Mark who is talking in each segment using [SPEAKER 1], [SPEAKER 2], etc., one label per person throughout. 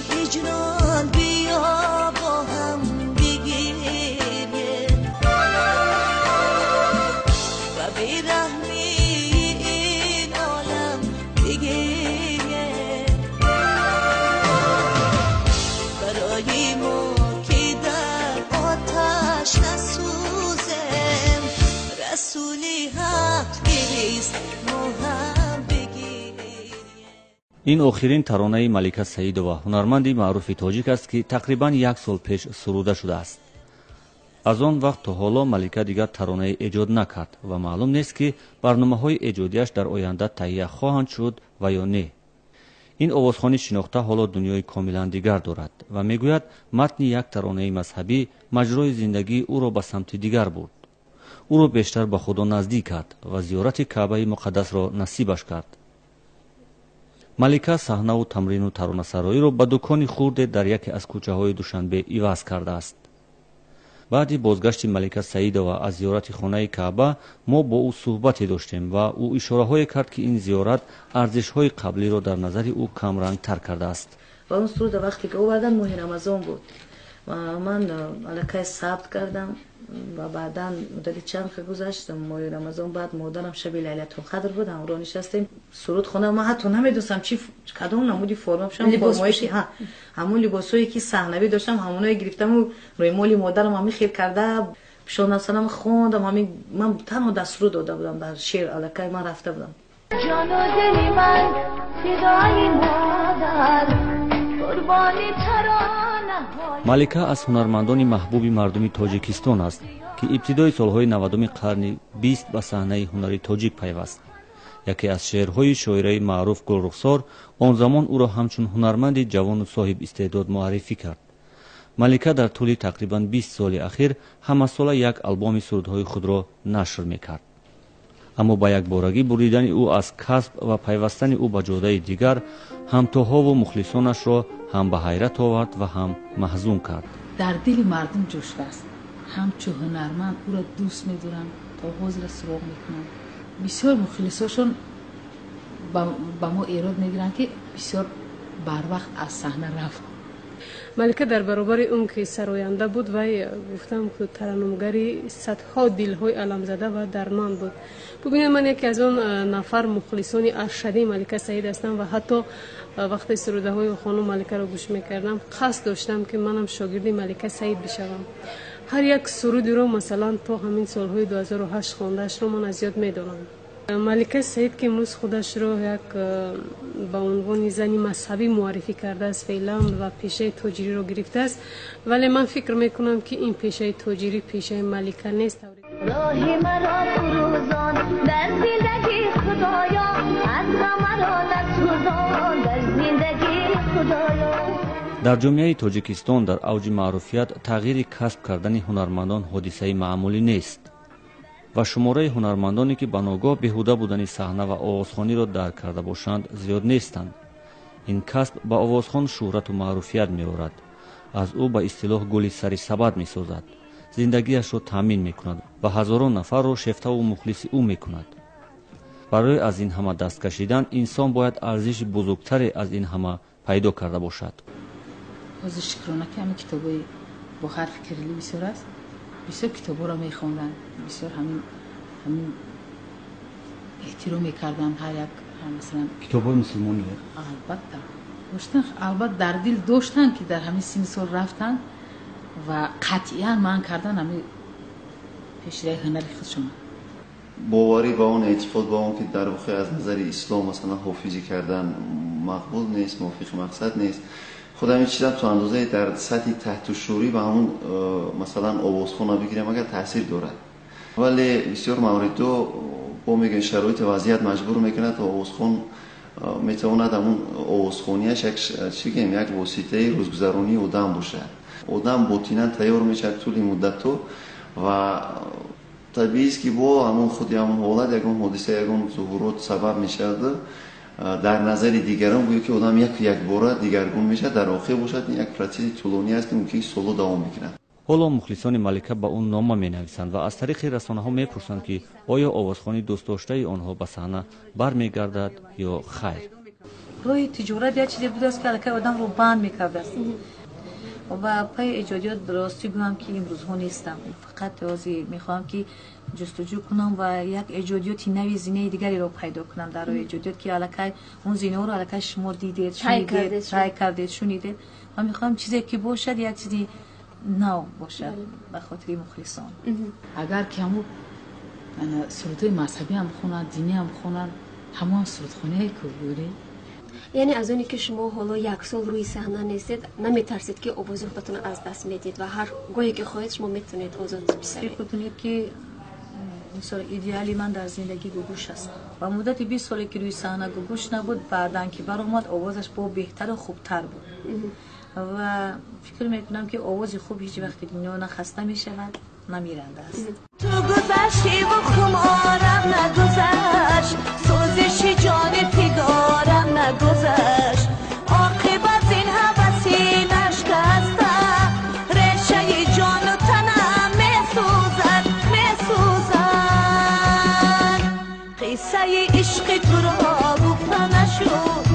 [SPEAKER 1] هجران بیا با هم بگیریم و بیرحمی این عالم بگیریم برای ما که در آتش نسوزیم رسول حق گریست ما هم بگیریم.
[SPEAKER 2] Ин охирин таронаи Малика Саидова, ҳунарманди маъруфи тоҷик аст, ки тақрибан як сол пеш суруда шудааст. Аз он вақт то ҳоло Малика дигар таронае эҷод накард ва маълум нест, ки барномаҳои эҷодиаш дар оянда таҳия хоҳанд шуд ва ё не. Ин овозхони шинохта ҳоло дунёи комилан дигар дорад ва мегӯяд, матни як таронаи мазҳабӣ маҷрои зиндагии ӯро ба самти дигар бурд, ӯро бештар ба Худо наздик кард ва зиёрати Каъбаи муқаддасро насибаш кард. Малика саҳнаву тамрину таронасароиро ба дукони хурде дар яке аз кӯчаҳои Душанбе иваз кардааст. Баъди бозгашти Малика Саидова аз зиёрати хонаи Каъба мо бо ӯ суҳбате доштем ва ӯ ишораҳое кард, ки ин зиёрат арзишҳои қаблиро дар назари ӯ камрангтар кардааст.
[SPEAKER 3] Ва он суруда вақте ки овардан, моҳи Рамазон буд ва ман аллакай сабт кардам ва баъдан муддати чанд ки гузашт, моҳи Рамазон баъд модарам шаби Лайлатулқадр буд, ҳамроҳ нишастем, суруд хондам. Ман ҳатто намедонистам чи кадом намуди форма пӯшам.
[SPEAKER 4] Либос.
[SPEAKER 3] Формое ки ҳамон либосҳое ки саҳнавӣ доштам, ҳамоное гирифтаму рӯймоли модарам ҳамин хел карда пӯшондам, санам хондам. Ҳамин ман танҳо дар суруд дода будам, дар шеър аллакай ман рафта будам.
[SPEAKER 1] Ҷону дили ман фидои модар, қурбони таронаҳои
[SPEAKER 2] Малика аз ҳунармандони маҳбуби мардуми Тоҷикистон аст, ки ибтидои солҳои 90-уми қарни 20 ба саҳнаи ҳунари тоҷик пайваст. Яке аз шеърҳои шоираи маъруф Гулрухсор он замон ӯро ҳамчун ҳунарманди ҷавону соҳиб истеъдод муаррифӣ кард. Малика дар тӯли тақрибан 20 соли ахир ҳамасола як албоми сурудҳои худро нашр мекард, аммо ба якборагӣ буридани ӯ аз касб ва пайвастани ӯ ба ҷодаи дигар ҳамтоҳову мухлисонашро ҳам ба ҳайрат овард ва ҳам маҳзун кард.
[SPEAKER 4] Дар дили мардум ҷо шудааст, ҳамчун ҳунарманд ӯро дӯст медоранд, то ҳозира суроғ мекунанд. Бисёр мухлисошон ба мо эрод мегиранд, ки бисёр барвақт аз саҳна рафт.
[SPEAKER 5] Малика дар баробари он ки сароянда буд, вай гуфтам, тараннумгари садҳо дилҳои аламзада ва дарманд буд. Бубинед, ман яке аз он нафар мухлисони ашадии Малика Саид ҳастам ва ҳатто вақте сурудаҳои хонум Маликаро гӯш мекардам, қасд доштам, ки манам шогирди Малика Саид бишавам. Ҳар як сурудиро, масалан, то ҳамин солҳои 2008 хондаашро ман аз ёд медонам. Малика Саид, ки имрӯз худашро як ба унвони зани мазҳабӣ муаррифӣ кардааст феълан ва пешаи тоҷириро гирифтааст, вале ман фикр мекунам, ки ин пешаи тоҷирӣ пешаи Малика нест.
[SPEAKER 1] Роҳи маро фурӯзон дар зиндагӣ, Худоё, аз ғамаро насӯзон дар зиндагӣ, Худоё.
[SPEAKER 2] Дар ҷомеаи Тоҷикистон дар авҷи маъруфият тағйири касб кардани ҳунармандон ҳодисаи маъмулӣ нест ва шумораи ҳунармандоне, ки ба ногоҳ беҳуда будани саҳна ва овозхониро дарк карда бошанд, зиёд нестанд. Ин касб ба овозхон шӯҳрату маъруфият меорад, аз ӯ ба истилоҳ гули сари сабад месозад, зиндагиашро таъмин мекунад ва ҳазорон нафарро шефтаву мухлиси ӯ мекунад. Барои аз ин ҳама даст кашидан инсон бояд арзиши бузургтаре аз ин ҳама пайдо карда бошад.
[SPEAKER 4] Ҳозир шукрона, ки ҳамин китобҳои бо ҳарфи кирилӣ бисёр аст, бисёр китобҳоро мехонданд, бисёр ҳамин эҳтиром мекарданд ҳар як, масалан.
[SPEAKER 2] Китобҳои мусулмонӣ?
[SPEAKER 4] Албатта, доштан, албатта, дар дил доштанд, ки дар ҳамин синни сол рафтанд ва қатъиян манъ кардан ҳамин пешраи ҳунари худшон.
[SPEAKER 6] Боварӣ ба он, эътиқод ба он, ки дар воқеъ аз назари ислом, масалан, ҳофизӣ кардан мақбул нест, мувофиқи мақсад нест. Худ ҳамин чизам то андозае дар сатҳи таҳтушӯрӣ ба ҳамун масалан овозхона бигирем агар, таъсир дорад, вале бисёр мавридҳо бо мегӯем, шароити вазъият маҷбур мекунад ва овозхон метавонад ҳамун овозхонияш як, чӣ гӯем, як воситаи рӯзгузаронии одам бошад. Одам ботинан тайёр мешавад тӯли муддатҳо ва табиист, ки бо ҳамон худи ҳамон ҳолат, ягон ҳодиса, ягон зуҳурот сабаб мешавад, дар назари дигарон гӯё ки одам яку якбора дигаргун мешавад. Дар воқеъ бошад, ин як процесси тӯлонӣ аст, ки мумкин солҳо давом мекунад.
[SPEAKER 2] Ҳоло мухлисони Малика ба ӯ нома менависанд ва аз тариқи расонаҳо мепурсанд, ки оё овозхони дӯстдоштаи онҳо ба саҳна бармегардад ё хайр.
[SPEAKER 3] Роҳи тиҷорат як чизе будааст, ки аллакай одамро банд мекардааст. Ва пайи эҷодиёт, ростӣ гӯям, ки имрӯзҳо нестам. Фақат ҳозир мехоҳам, ки ҷустуҷӯ кунам ва як эҷодиёти нави, зинаи дигареро пайдо кунам дар роҳи эҷодиёт, ки аллакай он зинаҳоро аллакай шумо дидед, шунидед, тай кардед, шунидед. Ва мехоҳам чизе ки бошад, як чизи нав бошад ба хотири мухлисон.
[SPEAKER 4] Агар ки ҳамун сурудҳои мазҳабиам хонанд, диниам хонанд, ҳамон сурудхоние ку бури.
[SPEAKER 7] Яъне аз оне ки шумо ҳоло як сол рӯи саҳна нестед, наметарсед, ки овози худатонро аз даст медиҳед ва ҳар гоҳе ки хоҳед, шумо метавонед озод бисавед?
[SPEAKER 3] Фикр кунед, ки мисол, идеали ман дар зиндагӣ Гугуш аст. Ва муддати 20 соле ки рӯи саҳна Гугуш набуд, баъдан ки баромад, овозаш бо беҳтару хубтар буд. Ва фикр мекунам, ки овози хуб ҳеҷ вақти дунё на хаста мешавад, на миранда аст.
[SPEAKER 1] Ту гузаштиву хуморам нагузашт, сӯзиши ҷони фигорам нагузашт. Оқибат ин ҳаваси нашкаста, решаи ҷону танам месӯзад, месӯзад. Қиссаи ишқи туро гуфта нашуд,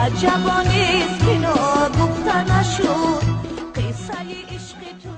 [SPEAKER 1] аҷабо нест, ки ногуфта нашуд. Қиссаи ишқи туро